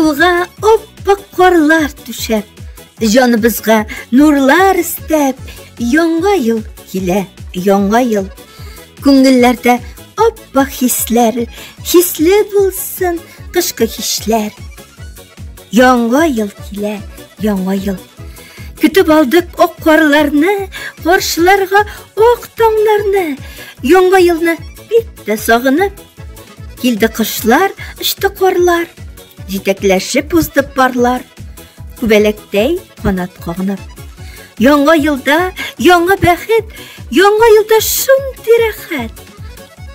Юлга ап-ак карлар түшәп, җаныбызга нурлар өстәп, яңа ел килә, яңа ел. Күңелләрдә ап-ак хисләр, хисле булсын кышкы кичләр. Яңа ел килә, яңа ел. Көтеп алдык ак карларны, каршыларга ак таңнарны. Яңа елны бик тә сагынып, килде кышлар, очты карлар. Җитәкләшеп узды парлар, күбәләктәй канат кагынып. Яңа елда яңа бәхет, яңа елда шундый рәхәт.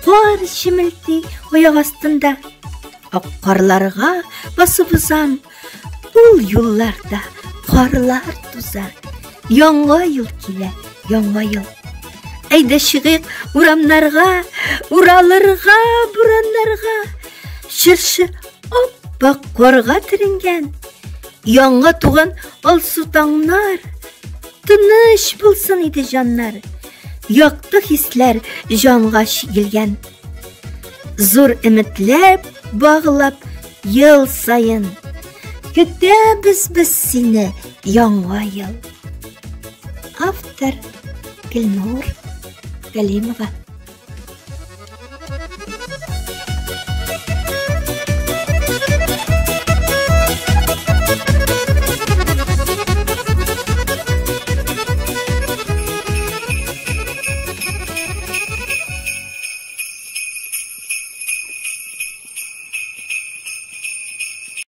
Кар чемелти аяк астында. Ак карларга басып узам, ул юлларда карлар туза. Яңа ел килә, яңа ел. Әйдә чыгыйк урамнарга, уралырга, бураннарга. Чыршы ап-ак карга төренгән. Яңа туган алсу таңнар. Тыныч булсын иде җаннар. Якты хисләр җанга чигелгән. Зур өметләр баглап ел саен. Көтәбез без сине, яңа ел. Автор Гөлнур Галимова.